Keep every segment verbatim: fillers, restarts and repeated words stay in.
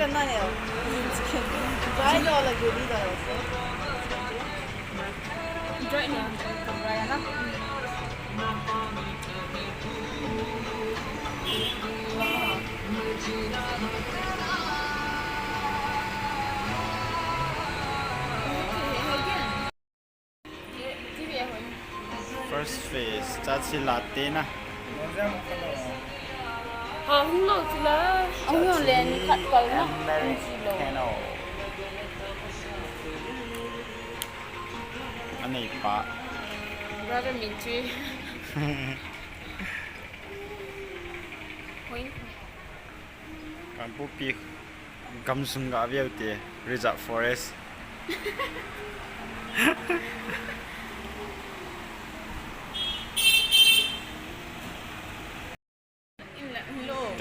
Dry lo la geli da lo. Dry na. Dry na. First phase, chachi latte na. Ha, hung lo chi la. Hung lo le, ni khat kal na. Hung chi lo. Americano. Anei pa. Brother Min Chui. Hoi. Kangpokpi gamsung ga veu te, Reserve Forest.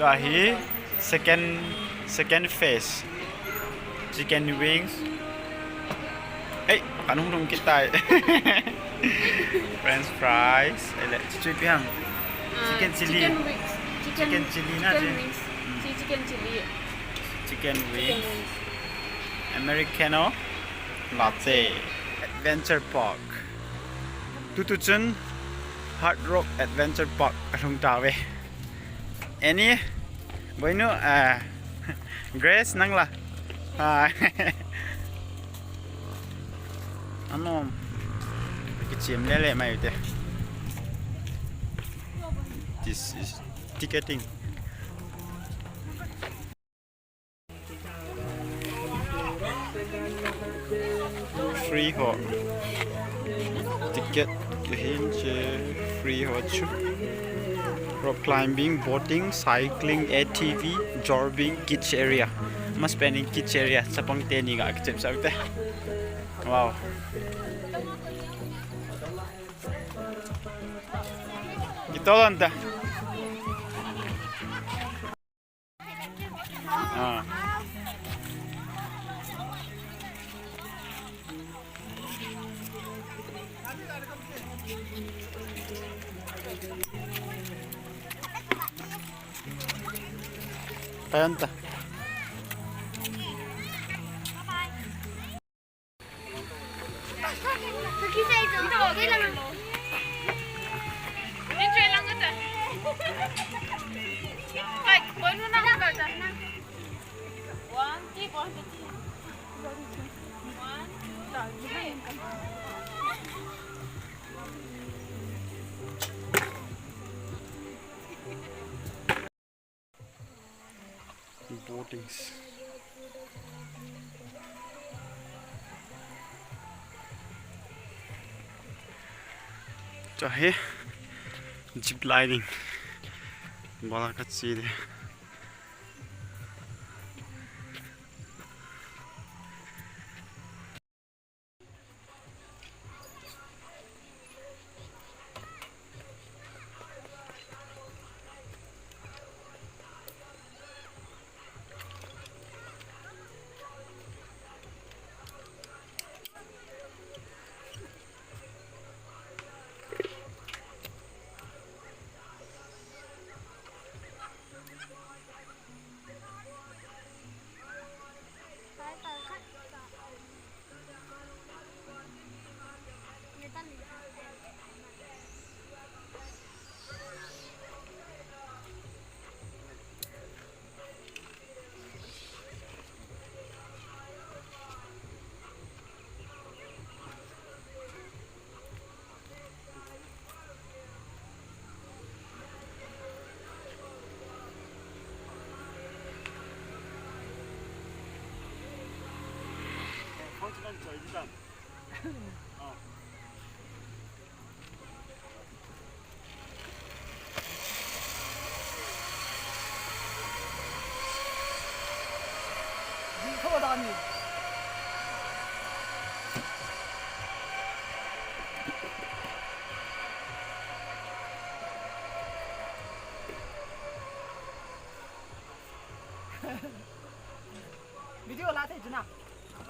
Tua hi second, second phase. Chicken wings. Ei, kanung dung kit tai. French fries. Ei le, chichu pi ham. Ah, chicken chili. Chicken wings. Chicken, chicken chili na, chicken wings. Mm. Chi-, chicken chili. Chicken wings. Chicken wings. Americano latte. Adventure Park. Tutu chun Hard Rock Adventure Park alhung tave. Annie, Boinu, ah, Grace, nang la. Ah. Ano, kichem lele mai te. This is ticketing. Free ho. Ticket kahin che free ho chu. Rock climbing, boating, cycling, A T V, jorbing, kids area. Mas spending kids area, chapang teni ga kichep sa te. Wow. Ito lang ta. Ah. Ayan ta. Boatings. Chahe zip lining. Bala ka chi de. Video la thei chu na.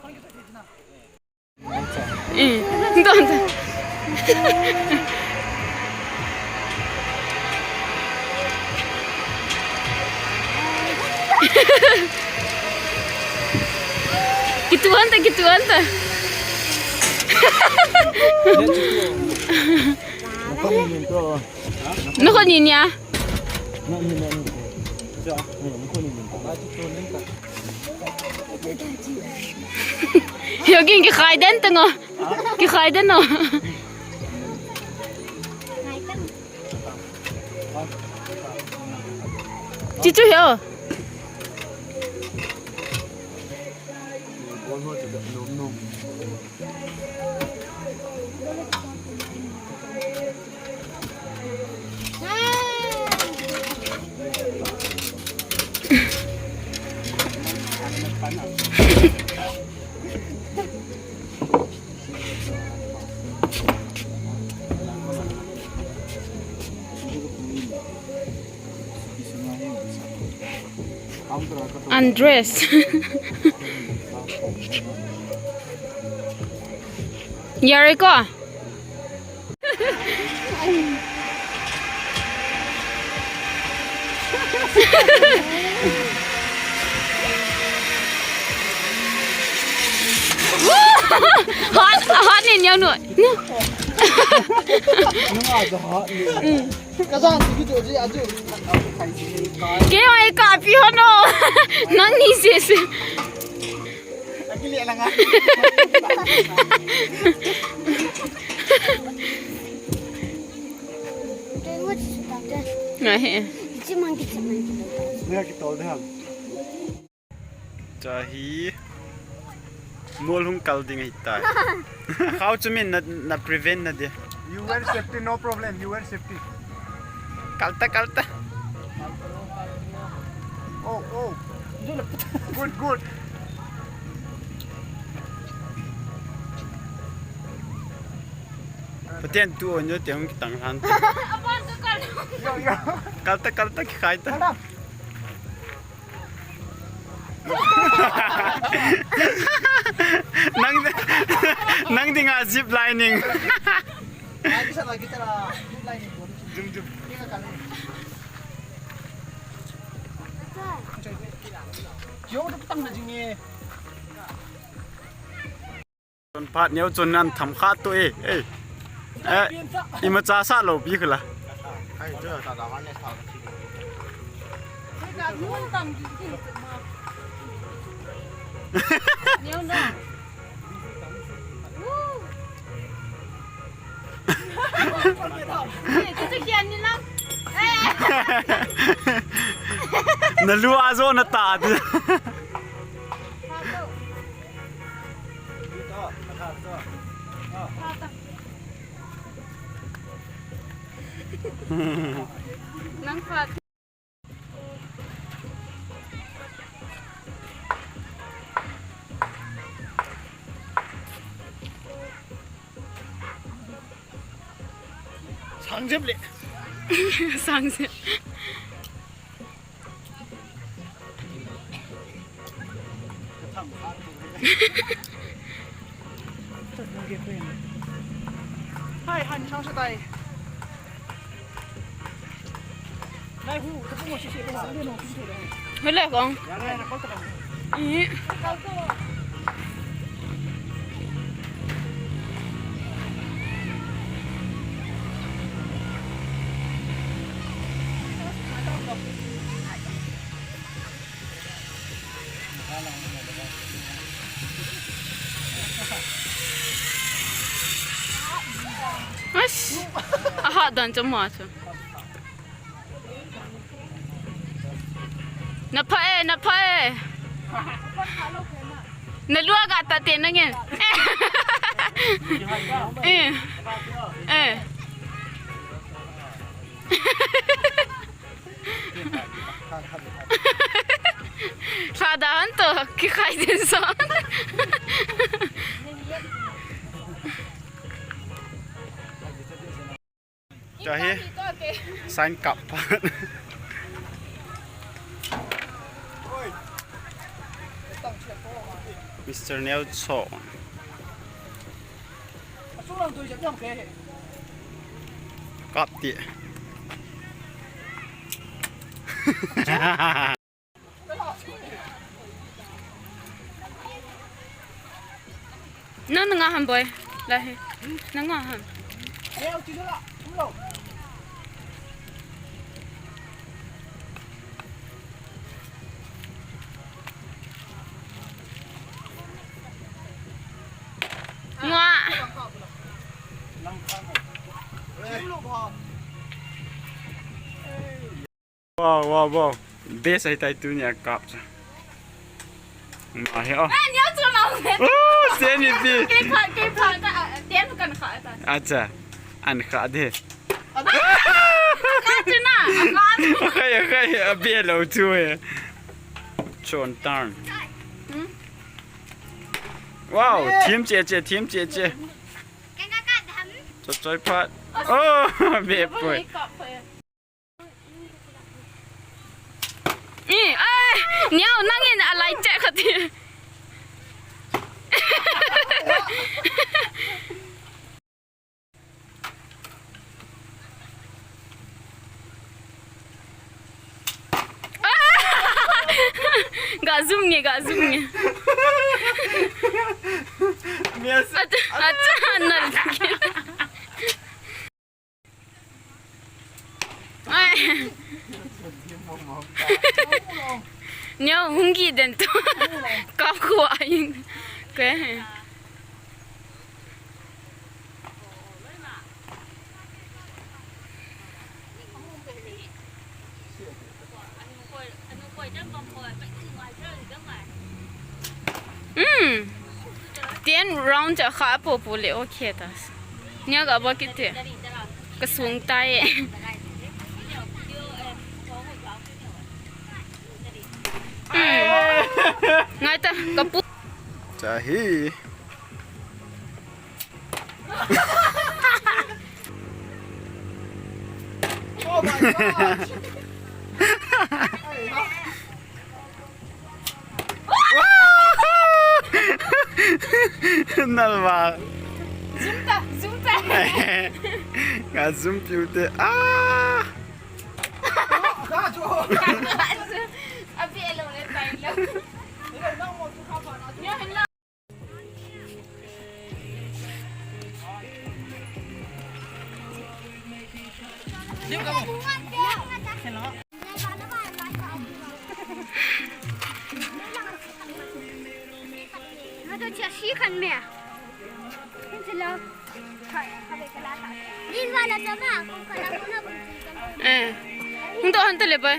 Phone kichoi thei chu na. Eh, don't. Tuan ta, kituan ta. Nako ni ni a. Yo king kikhai den ta ngo. Kikhai den no. Chichu yo. Undress. Yariko. Hot, hot ni nyau nu. Nunga jo hot ni. Kajang tu video ji aju. Kei mai kapi ho no. Nang ni se se. Akili alanga. Ngai he. Ngai kitol de ham. Chahi. Mol hung kal ding ahi tai. Khau chu min na, na prevent na de. You wear safety, no problem. You wear safety. Kalta, kalta. Oh, oh. Good, good. Patien tu on yo te hung kitang han. Yo, yo. Kalta, kalta kikhai ta. Nang, nang dinga zip lining. Jum, jum. Chun phat neo chun nan tham kha tu e. Eh. Eh, imacha sa lo pi khula. Na lu a zo na ta di. Nang phat. Sang jep le. Sang jep. Hai, han chang sa tai. Hele kong. Ash, aha dan chama chu. Na pha e, na pha e. Na lua ga ta te na nge. Eh. Eh. Lhada han to, kikhai din son. Chahi, sign kap. Mister Nelson. Kap ti. Nang na nga ham, boy. Lahi. Nang nga ham. Nga. Wow, wow, wow. Best ahitai tunia kap cha. Ma he, oh. Ai, neo chu nao le. Oh, Jenny B. Kei pha, kei pha ta, ah, ten kan kha ta. Acha. An kha de. Ka chu na, ka chu. Khai, khai, a be lo chu he. Chon turn. Hmm? Wow, team che che, team che che. Choi choi phat. Oh, be poi. Ih, ai, neo, nangin a lai che kha ti. Ga zoom nge, ga zoom nge. Mias. Acha, acha, na. Ai. Neo hung gi den to. Ka khu ain. Ke. Hmm. Ten round cha kha po po le okay ta. Nia ga ba kit te. Ka sung tai e. Hmm. Ngai ta ka pu. Cha hi. Oh my God! Nalva. Zoom ta, zoom ta. Nga zoom piu te. Ah! Abi alo le tai lo. Eh, hung to han ta le bai.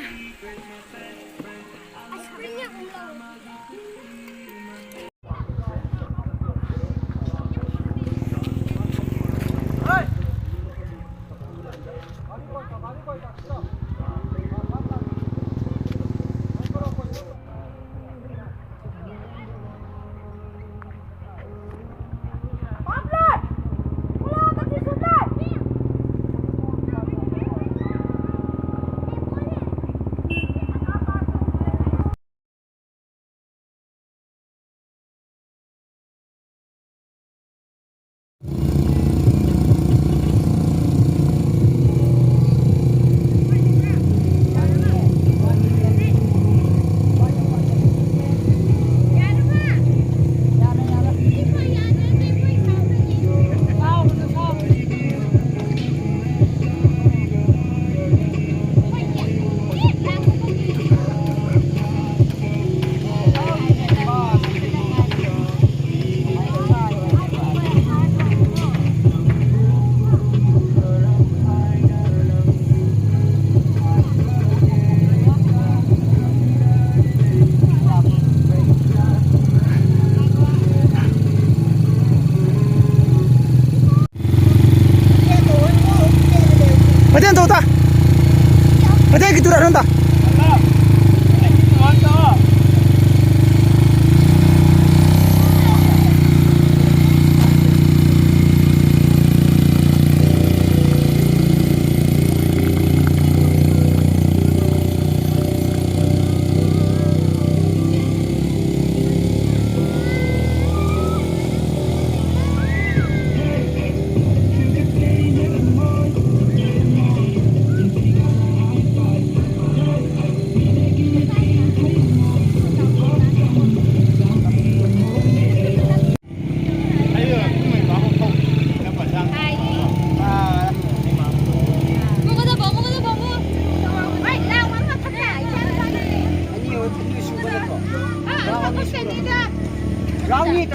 Ni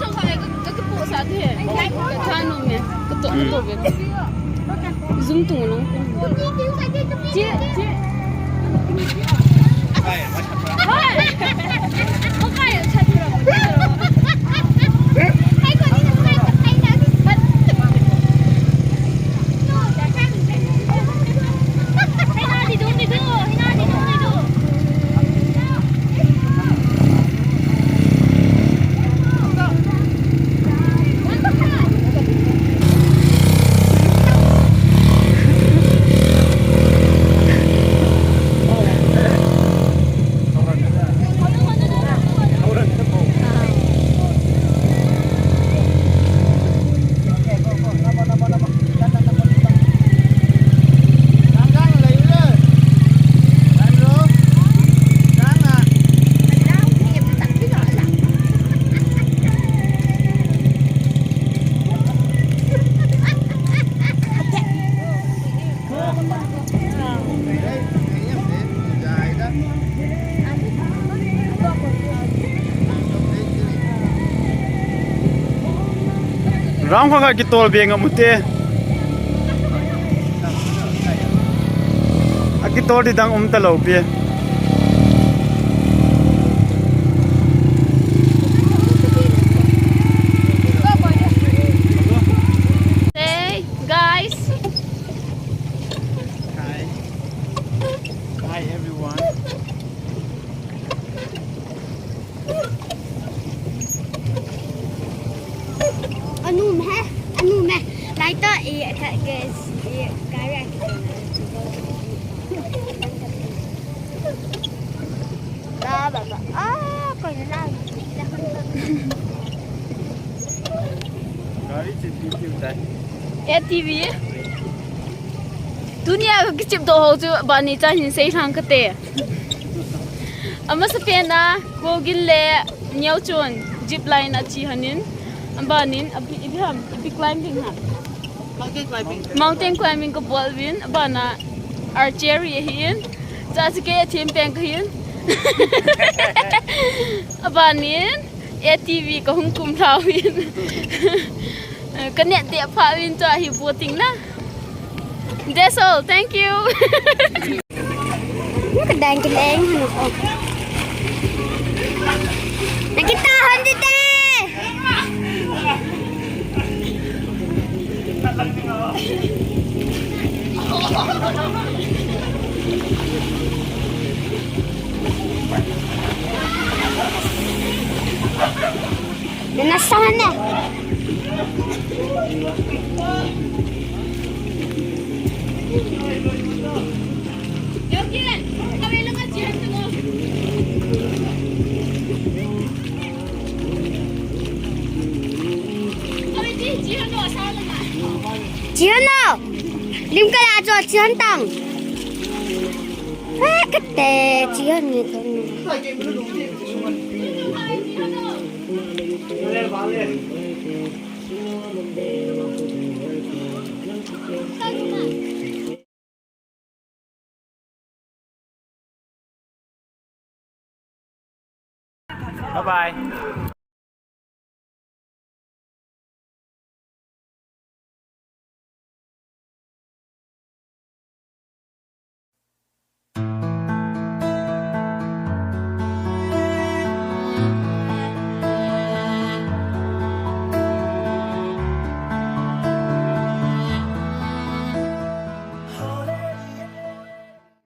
chong kha ka, ka, ka pu sa tu he. Ka tha no me. Ka to, ka to be. Zoom tung long. Che, che. Hai. Ko kai cha tu. Round kha kha kitol be ngam u te. A kitol di dang um ta lou pi. Hey, guys. Hi. Hi, everyone. Anu me, anu me. Lai to i ka, guys, i kari. Ba, ba, ba. Ah, ko na lang. Gari che tiu tiu tai. A T V. Tunia ka kichep doh ho chu bani cha hin sei lhang kate. Amasapen a, Kogin le Neo chun zip line a che lhonin, abanin, abi, ipi ham, ipi climbing ham. Mountain climbing. Mountain climbing kabol uvin, abana archery ahin, cha chu kei athem peng kahin. Abanin, A T V kahung kum lhauvin. Kanet deh pha uvin, chua hi boating na. That's all. Thank you. Nakadang kileng hanu ko. Nakita hon dite. Nasa na. Chihon no. Lim kala cho chihon tang. Eh, kate chihon ni tang. Bye bye.